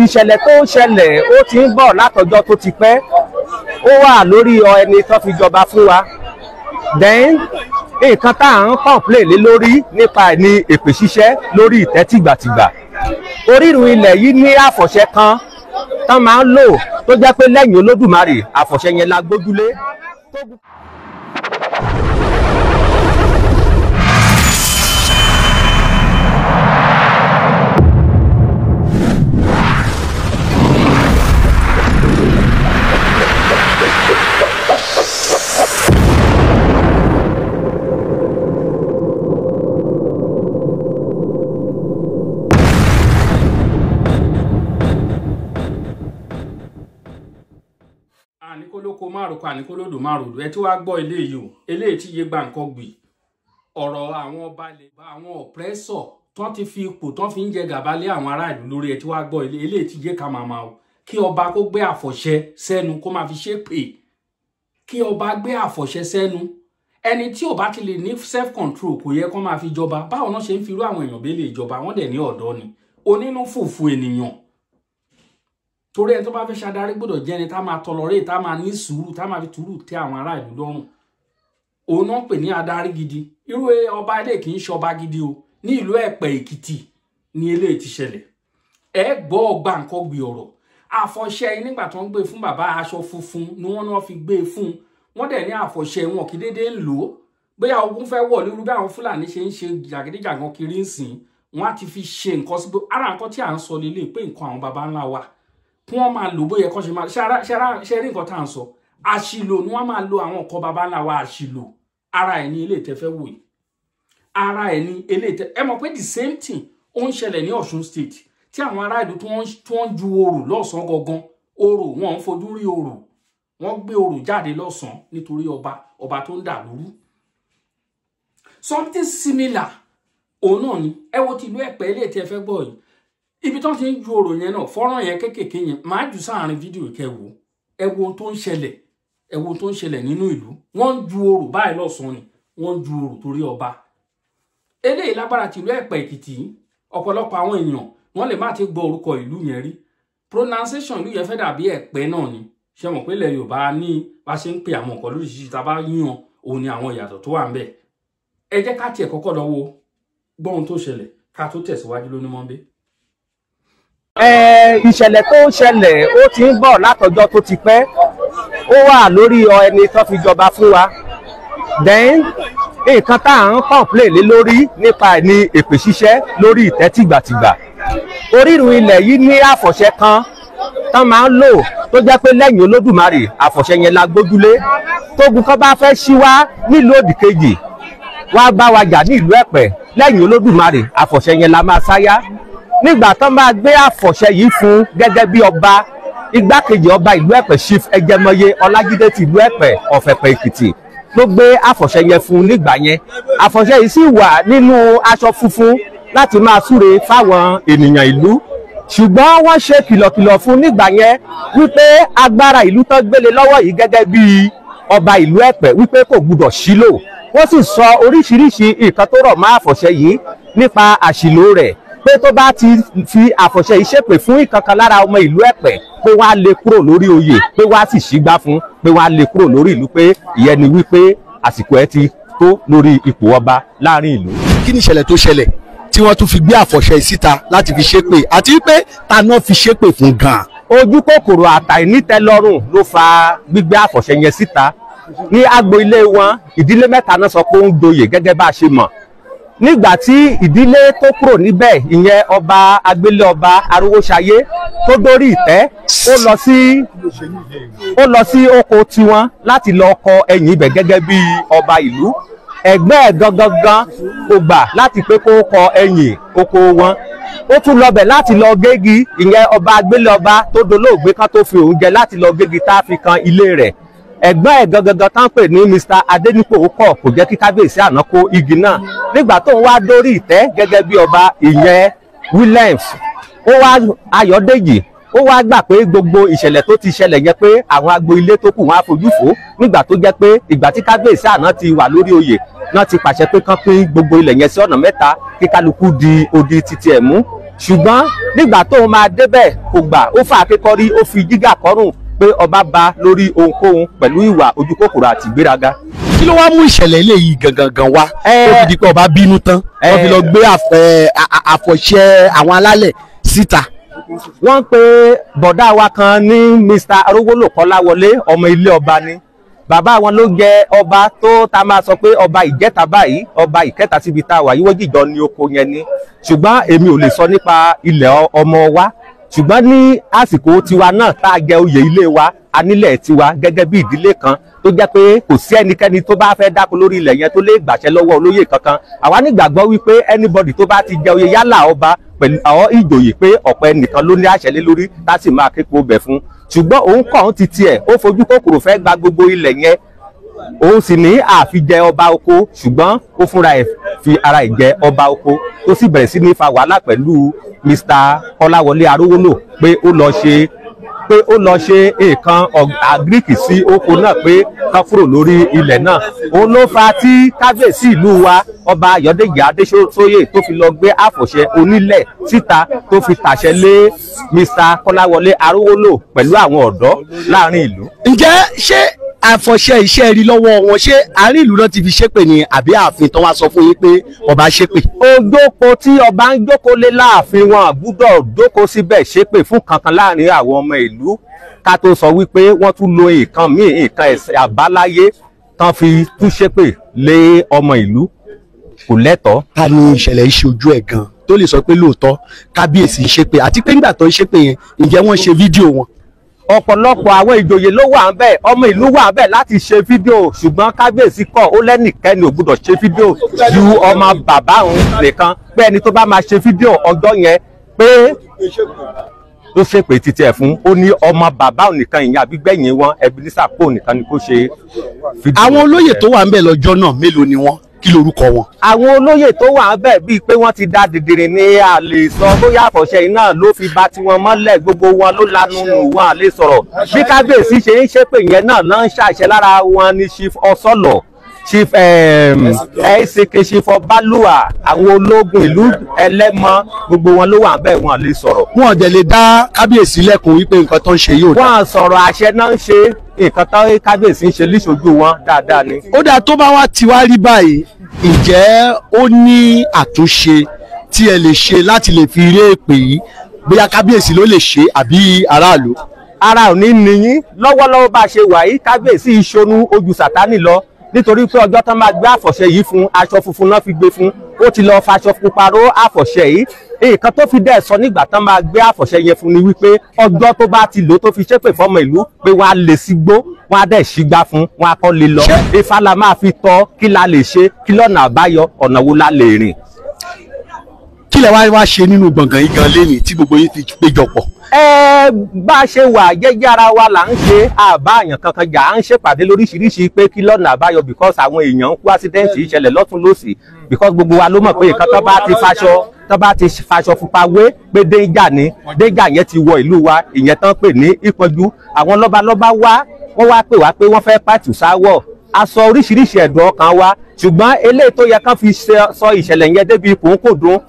Ìṣẹ̀lẹ̀ tó ń ṣẹlẹ̀ ó ti ń bọ̀ látọjọ́ tó ti pẹ́, ó wà lórí ẹni tó fi jọba fún wa. Then nǹkan tá à ń complain lé lórí nípa ẹ̀ ní èpè ṣíṣẹ́ lórí ìtẹ́ tìgbàtìgbà. Orírun ilẹ̀ yìí ní àfọ̀ṣẹ kan tán máa ń lò tó jẹ́ pé lẹ́yìn Olódùmarè àfọ̀ṣẹ yẹn la gbójúlé. Àníkólókó márùn-ún àníkólódò márùn-ún ẹ tí wàá gbọ́ eléyìí o, eléyìí tí yé gba nǹkan gbì ọ̀rọ̀ àwọn ọba lè bá àwọn ọ̀pẹ́sọ̀ tán ti fi ipò tán fi ń jẹ gàba lé àwọn aráàlú lórí. Ẹ tí wàá gbọ́ eléyìí tí yé ká màmá o, kí ọba kó gbé àfọ̀ṣẹ sẹ́nu kó máa fi ṣépè, kí ọba gbé àfọ̀ṣẹ sẹ́nu. Ẹni tí ò bá ti lè ní self control kò yẹ kó máa fi jọba. Báwo náà ṣe ń fi irú àwọn èèyàn bẹ́ẹ̀ lè jọba? Wọ́n dẹ̀ ní ọ̀dọ́ ni onínú fùfù ènìyàn. Torí ẹni tó bá fẹ́ ṣadarí gbọ́dọ̀ jẹ́ ẹni tá máa tọlọrẹ́, tá máa ní sùúrù, tá máa fi tùúrù tẹ́ àwọn ará ìlú lọ́rùn. Òun náà pè ní adarí gidi. Irú ọba ilé kì í ṣọba gidi o. Ní ìlú Ẹ̀pẹ́ Èkìtì ní eléyìí ti ṣẹlẹ̀. Ẹ gbọ́ ọgbà nǹkan gbì ọ̀rọ̀ àfọ̀ṣẹ nígbà tó ń gbé fún bàbá, aṣọ funfun ni wọ́n náà fi gbé fún. Wọ́n dẹ̀ ní àfọ̀ṣẹ wọn kì í déédéé ń lò ó. Bóyá ogun fẹ́ wọ̀ lórí bí àwọn Fúlàní ṣe ń ṣe jàgídíjàgan kiri ń sìn, wọ́n á ti fi ṣe nǹkan sí ara nǹkan tí à ń sọ lélẹ̀ pé nǹkan àwọn baba ńlá wa kí wọ́n máa lò bóyá kọ́ ṣe máa ṣe rí nǹkan tá à ń sọ. Àṣìlò ni wọ́n máa lo àwọn nǹkan baba ńlá wa, àṣìlò ara ẹ̀ ní ilé ìtẹ́fẹ́ wò yìí, ara ẹ̀ ní ilé ìtẹ́. Ẹ mọ̀ pé the same thing ó ń ṣẹlẹ̀ ní Ọ̀ṣun State tí àwọn ará ìlú tí wọ́n ju orò lọ́sàn-án gangan, orò wọn ń fojú rí orò, wọ́n gbé orò jáde lọ́sàn-án nítorí ọba ọba tó ń dà lóru. Something similar òun náà ni ẹ wo ti ìlú Ẹ̀pẹ́ ilé ìtẹ́fẹ́ gbọ́ yìí, ibi tó ti ń ju orò yẹn náà, fọ́nrán yẹn kéékèèké yẹn máa jù sáàrin fídíò kẹwò. Ẹ wo ohun tó ń ṣẹlẹ̀, ẹ wo ohun tó ń ṣẹlẹ̀ nínú ìlú. Wọ́n ń ju orò báyìí lọ́sàn-án ni wọ́n ń ju orò torí ọba. Eléyìí lágbára tìlú Ẹ̀pẹ́ Èkìtì. Ọ̀pọ̀lọpọ̀ àwọn èèyàn wọ́n lè má ti gbọ́ orúkọ ìlú yẹn rí. Pronunciation ìlú yẹn fẹ́ dàbí Ẹ̀pẹ́ náà ni. Ṣé mọ̀ pé ilẹ̀ Yorùbá ní bá ṣe ń pè àwọn nǹkan lóríṣiríṣi tá a bá yíyan òun ni àwọn ìyàtọ̀ tó wà ń bẹ̀. Ẹ jẹ́ ká tiẹ̀ kọ́kọ́ lọ wo gbọ́ ohun tó ṣẹlẹ̀ ká tó tẹ̀síwájú lóní mọ́ńbé. Ìṣẹ̀lẹ̀ tó ń ṣẹlẹ̀ ó ti ń bọ̀ látọjọ́ tó ti pẹ́, ó wà lórí ẹni tó fi jọba fún wa. Then nǹkan tá à ń complain lé lórí nípa ẹ̀ ní èpè ṣíṣẹ́ lórí ìtẹ́ tìgbàtìgbà. Orírun ilẹ̀ yìí ní àfọ̀ṣẹ kan tán máa ń lò tó jẹ́ pé lẹ́yìn Olódùmarè àfọ̀ṣẹ yẹn la gbójúlé. Tógun kan bá fẹ́ ṣí wá nílùú òdìkejì wá bá wa jà ní ìlú Ẹ̀pẹ́, lẹ́yìn Olódùmarè àfọ̀ṣẹ yẹn la máa sáyá. Nígbà tán máa gbé àfọ̀ṣẹ yìí fún gẹ́gẹ́ bí ọba, igbákejì ọba ìlú Ẹ̀pẹ́ Chief Ẹjẹmọye Ọlájídé ti ìlú Ẹ̀pẹ́ ọ̀fẹ̀pẹ̀ Èkìtì ló gbé àfọ̀ṣẹ yẹn fún nígbà yẹn. Àfọ̀ṣẹ yìí sì wà nínú aṣọ funfun láti máa súre fáwọn ènìyàn ìlú. Ṣùgbọ́n wọ́n ṣe kìlọ̀kìlọ̀ fún nígbà yẹn wípé agbára ìlú tán gbélé lọ́wọ́ yìí gẹ́gẹ́ bí ọba ìlú Ẹ̀pẹ́ wípé kò gbúdọ̀ ṣílò. Wọ́n sì sọ oríṣiríṣi nǹkan tó rọ̀ mọ́ àfọ̀ṣẹ yìí nípa àṣìlò rẹ̀, pé tó bá ti fi àfọ̀ṣẹ yìí ṣépè fún ìkankan lára ọmọ ìlú Ẹ̀pẹ́ pé wọ́n á lé kúrò lórí oyè, pé wọ́n á sì ṣígbá fún, pé wọ́n á lé kúrò lórí ìlú, pé ìyẹn ni wípé àsìkò ẹ ti tó lórí ipò ọba láàrin ìlú. Kí ni ìṣẹ̀lẹ̀ tó ṣẹlẹ̀ tí wọ́n tún fi gbé àfọ̀ṣẹ síta láti fi ṣépè, àti pé ta náà fi ṣépè fún gan-an? Ojú kòkòrò àtàìnítẹ́lọ́rùn ló fa gbígbé àfọ̀ṣẹ yẹn síta. Ní agbo ilé wọn, ìdílé mẹ́ta náà sọ pé ó ń joyè gẹ́gẹ́ bá a ṣe mọ̀. Nígbà tí ìdílé tó kúrò níbẹ̀, ìyẹn ọba agbélé ọba Arówóṣayé tó dórí ìtẹ́, ó lọ sí oko tiwọn láti lọ kọ ẹ̀yìn ibẹ̀ gẹ́gẹ́ bí ọba ìlú. Ẹ̀gbẹ́ ẹ̀ gangan kò gbà láti pé kó kọ ẹ̀yìn oko wọn. Ó tún lọbẹ̀ láti lọ gégi, ìyẹn ọba agbélé ọba tó dolóògbé kan tó fi òun jẹ láti lọ gégi tá a fi kan ilé rẹ̀. Ẹ̀gbọ́n ẹ̀ gangan tán pè ní Mr. Adénípò kọ̀ kò jẹ́ kí kábíyèsí àná kó igi náà. Nígbà tó ń wá dórí ìtẹ́ gẹ́gẹ́ bí ọba, ìyẹn Williams ó wá Ayọ̀dèjì ó wá gbà pé gbogbo ìṣẹ̀lẹ̀ tó ti ṣẹlẹ̀ yẹn pé àwọn agbo ilé tó kù wọn á fojú fò. Nígbà tó jẹ́ pé ìgbà tí kábíyèsí àná ti wà lórí oyè náà ti pàṣẹ pé kán pín gbogbo ilẹ̀ yẹn sí ọ̀nà mẹ́ta kí kálukú di odi titi ẹ̀ mú. Ṣùgbọ́n nígbà tó máa débẹ̀ kò gbà, ó fà akẹ́kọ̀ọ́, ó fi jígà kọ́rùn pé ọba ba lórí ohunkóhun pẹ̀lú ìwà ojúkòkòrò àti ìgbéraga. Kí ló wá mú ìṣẹ̀lẹ̀ eléyìí gangan gan wá tó fi di pé ọba bínú tán, wọ́n fi lọ gbé àfọ̀ṣẹ àwọn alálẹ̀ síta? Wọ́n pe bọ̀dá wa kan ní Mr. Arówólò Kọ́láwọlé, ọmọ ilé ọba ni. Bàbá wọn ló jẹ ọba tó ta máa sọ pé ọba ìjẹta báyìí, ọba ìkẹta síbi tá a wà yíwọ́ jìjọ ní oko yẹn ni. Ṣùgbọ́n èmi ò lè sọ nípa ilẹ̀ ọmọ wa, ṣùgbọ́n ní àsìkò tiwa náà tá a jẹ oyè ilé wa, a nílẹ̀ tiwa gẹ́gẹ́ bí ìdílé kan tó jẹ́ pé kò sí ẹnikẹ́ni tó bá fẹ́ dáko lórí ilẹ̀ yẹn tó lè gbàṣẹ lọ́wọ́ olóyè kankan. Àwa nígbàgbọ́ wípé anybody tó bá ti jẹ oyè yálà ọba pẹ̀lú àwọn ìjòyè pé ọ̀pẹ nìkan ló ní àṣẹ lé lórí tá sì máa képo bẹ̀ fún. Ṣùgbọ́n òun kàn ti tiẹ̀, ó fojú kòkòrò fẹ́ gba gbogbo ilẹ̀ yẹn, òun sì ní àfijẹ ọba oko, ṣùgbọ́n ó fúnra ẹ̀ fi ara ẹ̀ jẹ ọba oko, tó sì bẹ̀rẹ̀ sí ní fa wàhálà pẹ̀lú Mr. Kọ́láwọlé Arówólò pé ó lọ ṣe nǹkan àgíríkì sí oko náà pé kán kúrò lórí ilẹ̀ náà. Òun ló fa tí kábíyèsí ìlú wa ọba Ayọ̀dèjì Adéṣóyè tó fi lọ gbé àfọ̀ṣẹ onílẹ̀ síta, tó fi tàṣẹ lé Mr. Kọ́láwọlé Arówólò pẹ̀lú àwọn ọ̀dọ́ láàrin ìlú. Ǹjẹ́ ṣé àfọ̀ṣẹ iṣẹ́ rí lọ́wọ́ wọn, ṣé àárín ìlú náà ti fi ṣépè ni àbí ààfin tán wá sọ fún yín pé ọba ṣépè? Ojókòó tí ọba ń jókòó lé láàfin, wọn gbúdọ̀ jókòó síbẹ̀ ṣépè fún kankan láàrin àwọn ọmọ ìlú, ká tó sọ wípé wọ́n tún lo nǹkan míì, nǹkan ẹ̀sìn àbáláyé tán fi tún ṣépè lé ọmọ ìlú, kò lẹ́tọ̀ọ́. Ta ni ìṣẹ̀lẹ̀ yìí ṣojú ẹ̀ gan tó lè sọ pé lóòótọ́ kábíyèsí ń ṣépè, àti pé nígbà tó ń ṣépè yẹn ǹjẹ́ wọ́n ṣe fídíò wọn? Ọ̀pọ̀lọpọ̀ àwọn ìjòyè ló wà ńbẹ̀, ọmọ ìlú wà ńbẹ̀ láti ṣe fídíò, ṣùgbọ́n kábíyèsí kọ̀, ó lẹ́nìkẹ́ni ò gbúdọ̀ ṣe fídíò ju ọmọ bàbá òun nìkan, pé ẹni tó bá máa ṣe fídíò ọjọ́ yẹn pé ló ṣèpè títí ẹ̀ fún, ó ní ọmọ bàbá òun nìkan, ìyẹn àbígbẹ̀yìn wọn Ebenezer Poe nìkan ni kó ṣe fídíò. Àwọn olóyè tó wà ńbẹ̀ lọ́jọ́ náà mélòó ni wọ́n? Kí lorúkọ wọn? Àwọn olóyè tó wà ńbẹ̀ bíi pé wọ́n ti da dìdìrì ní a lè sọ bóyá àfọ̀ṣẹ iná ló fi ba tiwọn mọ́lẹ̀, gbogbo wọn ló lanu nù, wọn à lè sọ̀rọ̀. Bí kábíyèsí ṣe ń ṣépè yẹn náà ló ń ṣàṣẹ lára wọn ní Chief Ọsọlọ, Chief ẹ̀ẹ́sìkè, Chief Ọbalúwà, àwọn ológun ìlú Ẹlẹ́mọ, gbogbo wọn ló wà ńbẹ̀, wọn à lè sọ̀rọ̀. Wọn ò dẹ̀ lè dá kábíyèsí lẹ́kùn wípé nǹkan tó ń ṣe yóò dá. Wọn sọ̀rọ̀, àṣẹ náà ń ṣe, nǹkan tó kábíyèsí ń ṣe líṣojú wọn dáadáa ni. Ó dáa, tó bá wá ti wá rí báyìí, ǹjẹ́ ó ní àtúnṣe tí ẹ lè ṣe láti lè fi rí èpè yìí, bóyá kábíyèsí ló lè ṣe àbí aráàlú? Ara ò ní nìyín lọ́wọ́lọ́wọ́ bá a ṣe wà yìí, kábíyèsí ìṣonú ojú Sátánì lọ, nítorí pé ọjọ́ tán máa gbé àfọ̀ṣẹ yìí fún, aṣọ funfun náà fi gbé fún, ó ti lọ faṣọ pupa ró àfọ̀ṣẹ yìí. Nǹkan tó fi dẹ̀ sọ nígbà tán máa gbé àfọ̀ṣẹ yẹn fún ni wípé ọjọ́ tó bá ti lò tó fi ṣépè fọmọ ìlú pé wọ́n á lè sígbó, wọ́n á dẹ̀ ṣígbá fún, wọ́n á kọ́ lè lọ. Ifá la máa fi tọ́, kí la lè ṣe, kí lọ́nà àbáyọ, ọ̀nà wo la lè rìn. Kí lẹ wá ṣe nínú gbọ̀ngàn yìí gan lénìí tí gbogbo yín fi péjọpọ̀? Ẹ bá a ṣe wà jẹ́jẹ́ ara wa là ń ṣe, àbá àyàn kankan jà, à ń ṣèpàdé lóríṣiríṣi pé kí lọ́nà àbáyọ, because àwọn èèyàn ń kú, accident ìṣẹ̀lẹ̀ lọ́tún lọ́sì, because gbogbo wa ló mọ̀ pé nǹkan tó bá ti faṣọ pupa wé pé danger ni, danger yẹn ti wọ ìlú wa, ìyẹn tán pè ní ìpọ́njú. Àwọn lọ́balọ́ba wá, wọ́n wá pè wá pé wọ́n fẹ́ pàtù sáwọ̀, a sọ oríṣiríṣi ẹ̀dùn ọkàn wa, ṣùgbọ́n eléyìí tó yẹ kán fi sọ ìṣẹ̀lẹ̀ yẹn débi kòńkòdún,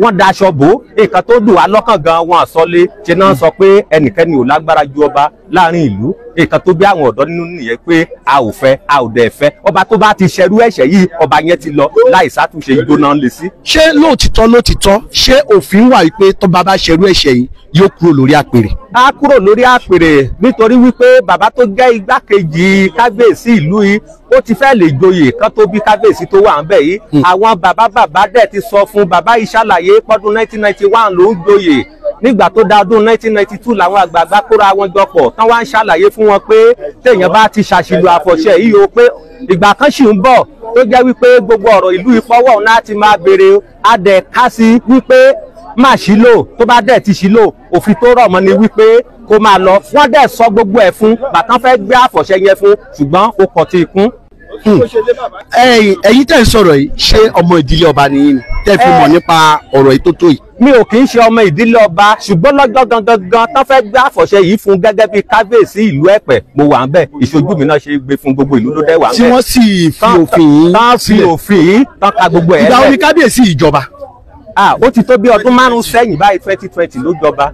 wọ́n daṣọ bò, nǹkan tó dùn wá lọ́kàn gan wọn àsọlé ṣe náà sọ pé ẹnikẹ́ni ò lágbára ju ọba láàrin ìlú. Nǹkan tó bí àwọn ọ̀dọ́ nínú nìyẹn pé a ò fẹ́, a ò dẹ̀ fẹ́ ọba tó bá ti ṣerú ẹ̀ṣẹ̀ yìí, ọba yẹn ti lọ láì sátúnṣe, ìgbóná lè sí. Ṣé lóòtítọ́ ṣé òfin wà wípé tó bá bá ṣerú ẹ̀ṣẹ̀ yìí yóò kúrò lórí àpèrè? A kúrò lórí àpèrè nítorí wípé bàbá tó jẹ́ igbákejì kábíyèsí ìlú yìí ó ti fẹ́ lè joyè kán tó bí kábíyèsí tó wà ńbẹ̀ yìí. Àwọn bàbá bàbá dẹ̀ ti sọ fún bàbá yìí ṣàlàyé pọ́dún 1991 ló ń joyè, nígbà tó dá ọdún 1992 làwọn àgbààgbà kóra wọn jọ pọ̀ tán wá ń ṣàlàyé fún wọn pé téèyàn bá ti ṣàṣìlò àfọ̀ṣẹ yìí o, pé ìgbà kan sì ń bọ̀ tó jẹ́ wípé gbogbo ọ̀rọ̀ ìlú ìfọwọ́ náà ti máa béèrè adẹ̀ ká sí wípé má ṣìlò, tó bá dẹ̀ ti ṣìlò òfin tó rọ̀ mọ́ ni wípé kó máa lọ. Wọ́n dẹ̀ sọ gbogbo ẹ̀ fún bàtán fẹ́ gbé àfọ̀ṣẹ yẹn fún, ṣùgbọ́n ó kọ̀ tí ikún. Ẹ̀yin tẹ́ ń sọ̀rọ̀ yìí, ṣé ọmọ ìdílé ọba ni yín tẹ́ fi mọ̀ nípa ọ̀rọ̀ yìí tó tó yìí? Mi ò kì í ṣe ọmọ ìdílé ọba, ṣùgbọ́n lọ́jọ́ gangan gan tán fẹ́ gbé àfọ̀ṣẹ yìí fún gẹ́gẹ́ bí kábíyèsí ìlú Ẹ̀pẹ́, mo wà ń bẹ̀, ìṣojú mi náà ṣe gbé fún gbogbo ìlú ló dẹ̀ wà ń bẹ̀. Tí wọ́n sì fi òfin yìí sílẹ̀, tán fi òfin yìí tán ka gbogbo ẹ̀ lẹ̀. Ìgbà wo ni kábíyèsí ìjọba? Ó ti tó bí ọdún 5 sẹ́yìn báyìí, 2020 ló jọba.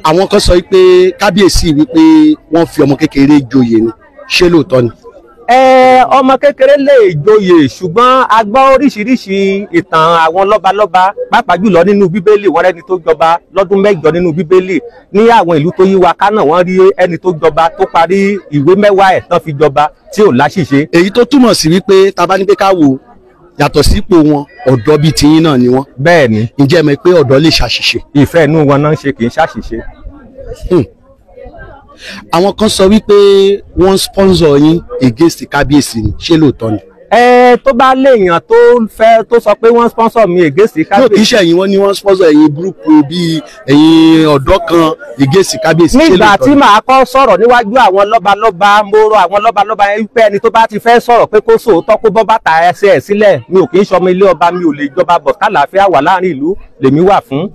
Àwọn kan sọ pé kábíyèsí wípé wọ́n fi ọmọ kékeré joyè ni, ṣé lóòótọ́ ni? Ọmọ kékeré lè joyè, ṣùgbọ́n a gbọ́ oríṣiríṣi ìtàn àwọn lọ́balọ́ba, pàápàá jùlọ nínú Bíbélì. Wọ́n rẹ́ni tó jọba lọ́dún 8 nínú Bíbélì. Ní àwọn ìlú tó yí wa ká náà, wọ́n rí ẹni tó jọba tó parí ìwé 10 ẹ̀ tán fi jọba tí ò láṣìṣe. Èyí tó túmọ̀ sí wípé tá bá ní pé ká wò yàtọ̀ sípò wọn, ọ̀dọ́ bíi tiyín náà ni wọ́n. Bẹ́ẹ̀ ni. Ǹjẹ́ mọ̀ pé ọ̀dọ́ lè ṣàṣìṣe? Ìfẹ́ inú wọn náà ń ṣe, kì í ṣàṣìṣe. Àwọn kan sọ wípé wọ́n sponsor yín against kábíyèsí ni, ṣé lóòótọ́ ni? Tó bá léèyàn tó fẹ́ tó sọ pé wọ́n sponsor mi against kábíyèsí. Yóò kì í ṣe ẹ̀yin, wọ́n ní wọ́n sponsor ẹ̀yin gúrúùpù bíi ẹ̀yin ọ̀dọ́ kan against kábíyèsí, ṣé lóòótọ́ ni? Nígbà tí màá kọ́ sọ̀rọ̀ níwájú àwọn lọ́balọ́ba, mo rọ àwọn lọ́balọ́ba yẹn wípé ẹni tó bá ti fẹ́ sọ̀rọ̀ pé kó sòótọ́, kó bọ́ bàtà ẹsẹ̀ ẹ̀ sílẹ̀. Mi ò kì í ṣọmọ ilé ọba, mi ò lè jọba, bọ̀ kálàáfíà wà láàrin ìlú lèmi wà fún.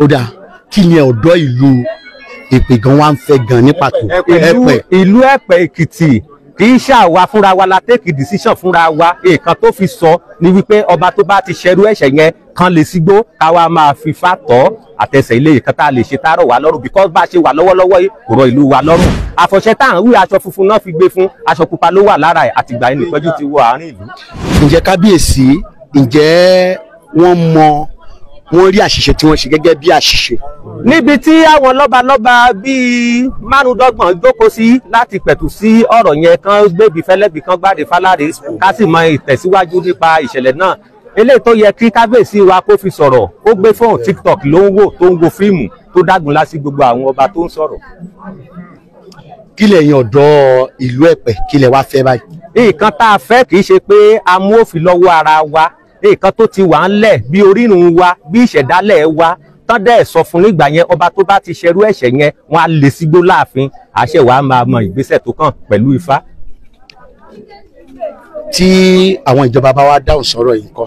Ó dáa, kí ni ọ̀dọ́ ìlú Ẹ̀pẹ̀ gan wa ń fẹ́ gan ní pàtó? Ìlú Ẹ̀pẹ̀ Èkìtì kì í ṣàwa fúnra wa la take decision fúnra wa. Nǹkan tó fi sọ ni wípé ọba tó bá ti ṣerú ẹ̀ṣẹ̀ yẹn kan lè sígbó, káwa máa fi fàtọ́ àtẹsẹ̀ ilé ìkan tá a lè ṣe tárọ̀ wá lọ́rùn, because bá a ṣe wà lọ́wọ́lọ́wọ́ yìí kò rọ ìlú wa lọ́rùn. Àfọ̀ṣẹ tá à ń wí, aṣọ funfun náà fi gbé fún, aṣọ pupa ló wà lára ẹ̀, àtìgbà yẹn nìpẹ́jù ti wọ àárín ìlú. Ǹjẹ́ kábíyèsí, ǹjẹ́ wọ́n mọ wọ́n rí àṣìṣe tí wọ́n ṣe gẹ́gẹ́ bí àṣìṣe? Níbi tí àwọn lọ́balọ́ba bíi 25 jókòó sí láti pẹ̀tù sí ọ̀rọ̀ yẹn, kan gbébi fẹ́lẹ́bì, kan gbáde fáláre, ká sì mọ ìtẹ̀síwájú nípa ìṣẹ̀lẹ̀ náà. Eléyìí tó yẹ kí kábíyèsí wa kó fi sọ̀rọ̀, ó gbé fóònù TikTok ló ń wò, tó ń wo fíìmù tó dágun lásì gbogbo àwọn ọba tó ń sọ̀rọ̀. Kí lẹ̀yin ọ̀dọ́ ìlú Ẹ̀pẹ̀, kí lẹ wá fẹ́ báyìí? Nǹkan tá a fẹ́ kì í ṣe pé a mú òfin lọ́wọ́ ara wa. Nǹkan tó ti wà ńlẹ̀ bí orírun wa, bí ìṣẹ̀dálẹ̀ wa tán dẹ̀ sọ fún nígbà yẹn, ọba tó bá ti ṣerú ẹ̀ṣẹ̀ yẹn wọ́n á lè sígbó láàfin, àṣẹ wàá máa mọ ìgbésẹ̀ tó kàn pẹ̀lú Ifá. Tí àwọn ìjọba bá wá dáhùn sọ̀rọ̀ yìí ńkọ́?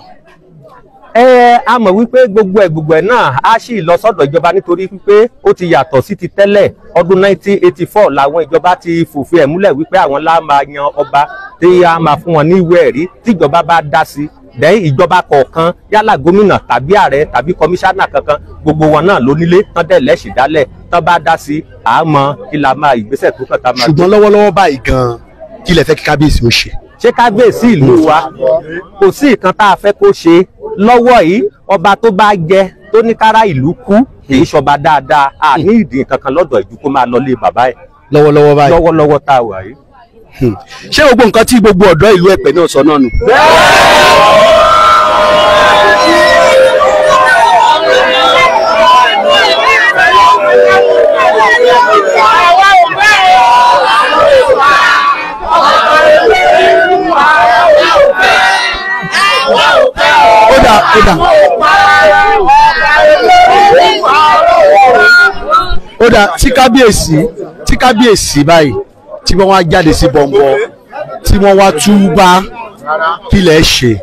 A mọ̀ wípé gbogbo ẹ̀ náà á sì lọ sọ́dọ̀ ìjọba, nítorí wípé ó ti yàtọ̀ sí ti tẹ́lẹ̀. Ọdún 1984 làwọn ìjọba ti fòfin ẹ̀ múlẹ̀ wípé àwọn lá máa yan ọba tí a máa fún wọn ní ìwé ẹ̀rí. Tíjọba bá dá sí, dẹ́yìn ìjọba kọ̀ọ̀kan, yálà gómìnà tàbí ààrẹ tàbí kọmíṣánná kankan, gbogbo wọn náà ló nílé tán dẹ̀ lẹ́sìn dálẹ̀, tán bá dá sí, àmọ́ kí la máa ìgbésẹ̀ tó kàn tá máa. Ṣùgbọ́n lọ́wọ́lọ́wọ́ báyìí gan-an, kí lẹ fẹ́ kí kábíyèsí ó ṣe? Ṣé kábíyèsí ìlú wa, kò sí nǹkan tá a fẹ́ kó ṣe lọ́wọ́ yìí. Ọba tó bá jẹ tó ní kára ìlú kú kì í ṣọba dáadáa. A ní ìdí kankan lọ́dọ̀ ìjú kó máa lọlé bàbá ẹ̀. Lọ́wọ́lọ́wọ́ báyìí. Lọ́wọ́lọ́wọ́ tá a wà yìí. Ṣé gbogbo nǹkan tí gbogbo ọ̀dọ́ ìlú Ẹ̀pẹ̀ náà sọ náà nù? Ó dà, tí kábíyèsí báyìí tí wọ́n wá jáde sí bọ̀m̀bọ̀, tí wọ́n wá túbá, kí lẹ ṣe?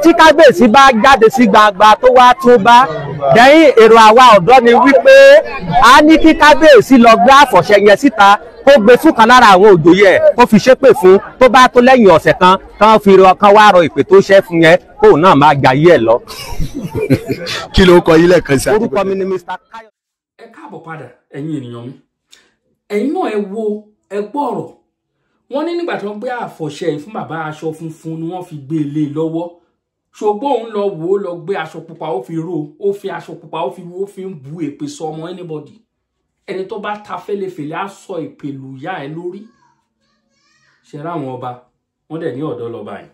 Tí kábíyèsí bá jáde sí gbangba tó wá túbá, dẹ́yìn èrò àwa ọ̀dọ́ ni wípé a ní kí kábíyèsí lọ gbé àfọ̀ṣẹ yẹn síta, kó gbé fún kan lára àwọn òjòyè ẹ̀ kó fi ṣépè fún, tó bá tó lẹ́yìn ọ̀sẹ̀ kan kán fi rọ kán wá rọ ìpè tó ṣẹ́ fún yẹn, kóun náà máa jayé ẹ̀ lọ. Kí ló kọ yín lẹ́ẹ̀kan sí? Orúkọ mi ni Mr. Kayo. Ẹ káàbọ̀ padà ẹ̀yin ènìyàn mi, ẹ̀yin náà ẹ wo, ẹ gbọ́ ọ̀rọ̀ wọ́n ní nígbà tí wọ́n gbé àfọ̀ṣẹ yìí fún bàbá, aṣọ funfun ni wọ́n fi gbé e lé lọ́wọ́, ṣùgbọ́n òun lọ wò ó, lọ gbé aṣọ pupa, ó fi ró, ó fi aṣọ pupa, ó fi ń bu èpè sọ ọmọ anybody. Ẹni tó bá ta fẹ́lẹ́fẹ́lẹ́ á sọ èpè lùyà ẹ lórí. Ṣe ráwọn ọba wọ́n dẹ̀ ní ọ̀dọ́ lọ́ba yìí.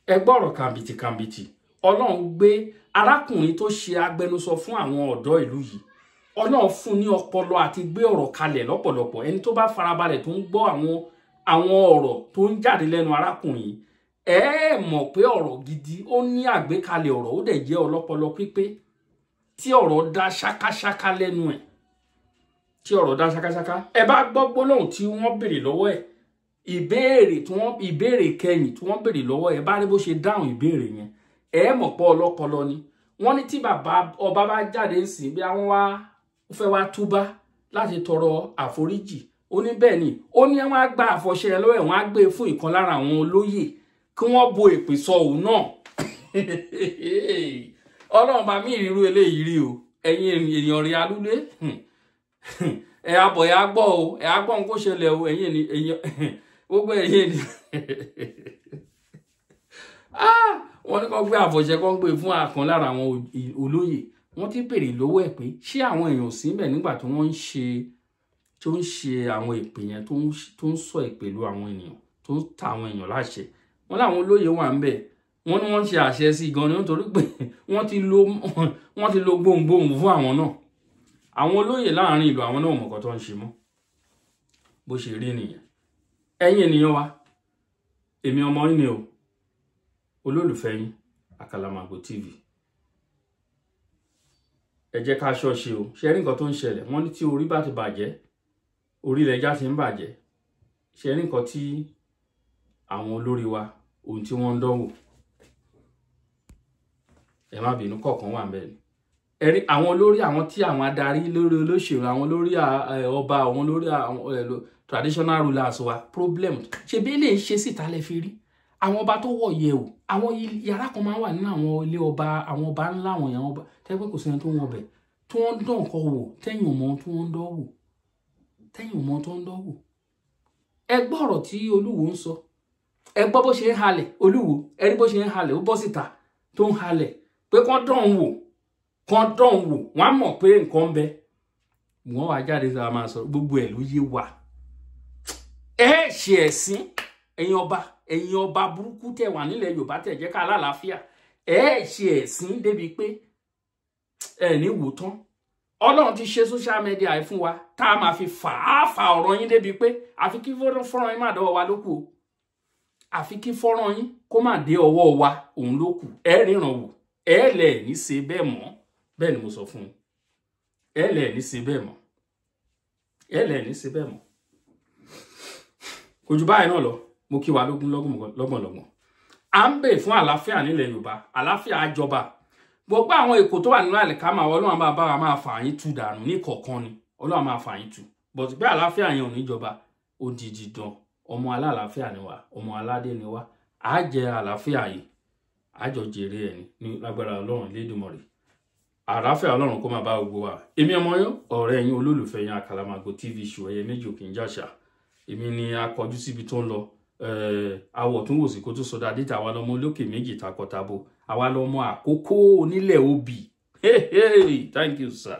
Ẹ gbọ́ ọ̀rọ̀ kàǹbìtì kàǹbìtì. Ọlọ́run gbé arákùnrin tó ṣe agbẹnusọ fún àwọn ọ̀dọ́ ìlú yìí, Ọlọ́run fún ní ọpọlọ àti gbé ọ̀rọ̀ kalẹ̀ lọ́pọ̀lọpọ̀. Ẹni tó bá farabalẹ̀ tó ń gbọ́ àwọn ọ̀rọ̀ tó ń jáde lẹ́nu arákùnrin yìí, ẹ mọ̀ pé ọ̀rọ̀ gidi, ó ní àgbékalẹ̀ ọ̀rọ̀, ó dẹ̀ jẹ́ ọlọ́pọlọ pípé, tí ọ̀rọ̀ dá ṣákáṣáká lẹ́nu ẹ̀, tí ọ̀rọ̀ dá ṣákáṣáká. Ẹ bá gbọ́ gbólóhùn tí wọ́n béèrè lọ́wọ́ ẹ̀, ìbéèrè kẹyìn tí wọ́n béèrè lọ́wọ́ ẹ̀, bá rí bó ṣe dáhùn ìbéèrè yẹn, ẹ mọ̀ pé ọlọ́pọlọ ni. Wọ́n ní tí bàbá ọba bá jáde ń sìn bí àwọn wá fẹ́ wá túbá láti tọrọ àforíjì, ó ní bẹ́ẹ̀ ni, ó ní wọ́n á gba àfọ̀ṣẹ lọ́wọ́ ẹ̀, wọ́n á gbé fún ìkan lára àwọn olóyè kí wọ́n bo èpè sọ òun náà. Ọlọ́run bá mi ìrírú eléyìí rí o. Ẹ̀yin èèyàn rí alúlé, ẹ abọ̀ ẹ agbọ́ o, ẹ agbọ́ nǹkó ṣẹlẹ̀ o. Ẹ̀yin èèyàn gbogbo ẹ̀yin ènìyàn, wọ́n ní kó gbé àfọ̀ṣẹ kó gbé fún àkàn lára àwọn olóyè. Wọ́n ti béèrè lọ́wọ́ ẹ̀ pé ṣé àwọn èèyàn sí ńbẹ̀ nígbà tí wọ́n ń ṣe tó ń ṣe àwọn ìpè yẹn, tó ń sọ ìpè lu àwọn ènìyàn, tó ń ta àwọn èèyàn láṣẹ. Wọ́n láwọn olóyè wà ńbẹ̀, wọ́n ní wọ́n ń ṣe àṣẹ sí gan ni, nítorí pé wọ́n ti lo gbohùngbohùn fún àwọn náà. Àwọn olóyè láàrin ìlú àwọn náà mọ̀kọ́ tó ń ṣe mọ́. Bó ṣe rí nìyẹn. Ẹ̀yin ènìyàn wa, èmi ọmọ yín ni o, olólùfẹ́ yín, Àkàlàmàgbò TV. Ẹ jẹ́ ká ṣọ́ọ̀ṣe o. Ṣe rí nǹkan tó ń ṣẹlẹ̀? Wọ́n ní tí orí bá ti bàjẹ́, orí ilẹ̀ já ti ń bàjẹ́. Ṣe rí nǹkan tí àwọn olórí wa, ohun tí wọ́n ń dánwò. Ẹ má bínú, kọ̀ọ̀kan wà ńbẹ̀ ni. Ẹ rí àwọn olórí, àwọn tí àwọn adarí lórí olóṣèlú, àwọn olórí ọba, àwọn olórí traditional rulers wa, problem. Ṣe bí lè ṣe síta lẹ fi rí àwọn ọba tó wọ̀ yẹ̀ o. Àwọn yàrá kan máa ń wà nínú àwọn ilé ọba, àwọn ọba ńlá, àwọn èèyàn ọba tẹ́gbẹ́ kò sẹ́ni tó ń wọbẹ̀, tí wọ́n ń dán nǹkan wò tẹ́yìn ò mọ tí wọ́n ń dán wò, tẹ́yìn ò mọ tó ń dán wò. Ẹ gbọ́ ọ̀rọ̀ tí Olúwo ń sọ, ẹ gbọ́ bó ṣe ń halẹ̀. Olúwo, ẹ rí bó ṣe ń halẹ̀, ó bọ́ síta tó ń halẹ̀ pé kán dán wò, kán dán wò, wọ́n á mọ̀ pé nǹkan ń bẹ. Wọ́n wá jáde sára máa sọ gbogbo ẹ̀ ló yé wa. Ẹ ṣe ẹ̀sín ẹ̀yin ọba, ẹ̀yin ọba burúkú tẹ́ wà nílẹ̀ Yorùbá tẹ́ jẹ́ ká lálàáfíà. Ẹ ṣe ẹ̀sín débi pé ẹ ní wò tán. Ọlọ́run ti ṣe social media yìí fún wa tá a máa fi fà á fa ọ̀rọ̀ yín débi pé àfi kí fọ́nrán yín má dọ́wọ́ wa lókù o, àfi kí fọ́nrán yín kó má dé ọwọ́ wa òun lókù. Ẹ ríran wò, ẹ lẹ̀ ní ṣe bẹ́ẹ̀ mọ́. Bẹ́ẹ̀ ni mo sọ fún yín, ẹ lẹ̀ ní ṣe bẹ́ẹ̀ mọ́, ẹ lẹ̀ ní ṣe bẹ́ẹ̀ mọ́. Kò jù báyìí náà lọ. Mo kí wa lógún lọ́gbọ̀nlọ́gbọ̀n. À ń bè fún àlàáfíà nílẹ̀ Yorùbá, àlàáfíà àjọba. Gbogbo àwọn èkó tó wà nínú àlìkámà, Ọlọ́run máa bá wa máa fà yín tú dànù ní kọ̀ọ̀kan ni. Ọlọ́run máa fà yín tú. But pé àlàáfíà yẹn ò ní jọba, ó di dídán. Ọmọ alálàáfíà ni wá, ọmọ aládé ni wá. Á jẹ àlàáfíà yìí, á jọ jèrè ẹ̀ ní lágbára Ọlọ́run Elédùmarè. Àlàáfíà Ọlọ́run kó máa bá gbogbo wa. Èmi ọmọ yín, ọ̀rẹ́ yín, olólùfẹ́ yín, Àkàlàmàgbò TV show, ẹyẹ méjì ò kì í jàṣà. Èmi ni akọjú síbi tó ń lọ. Awọ̀ tún wò sí kó tó sọdá díta. Àwa lọmọ olókè méjì takọtabo, àwa lọmọ àkókò onílẹ̀ obì. Hey, hey, thank you sir.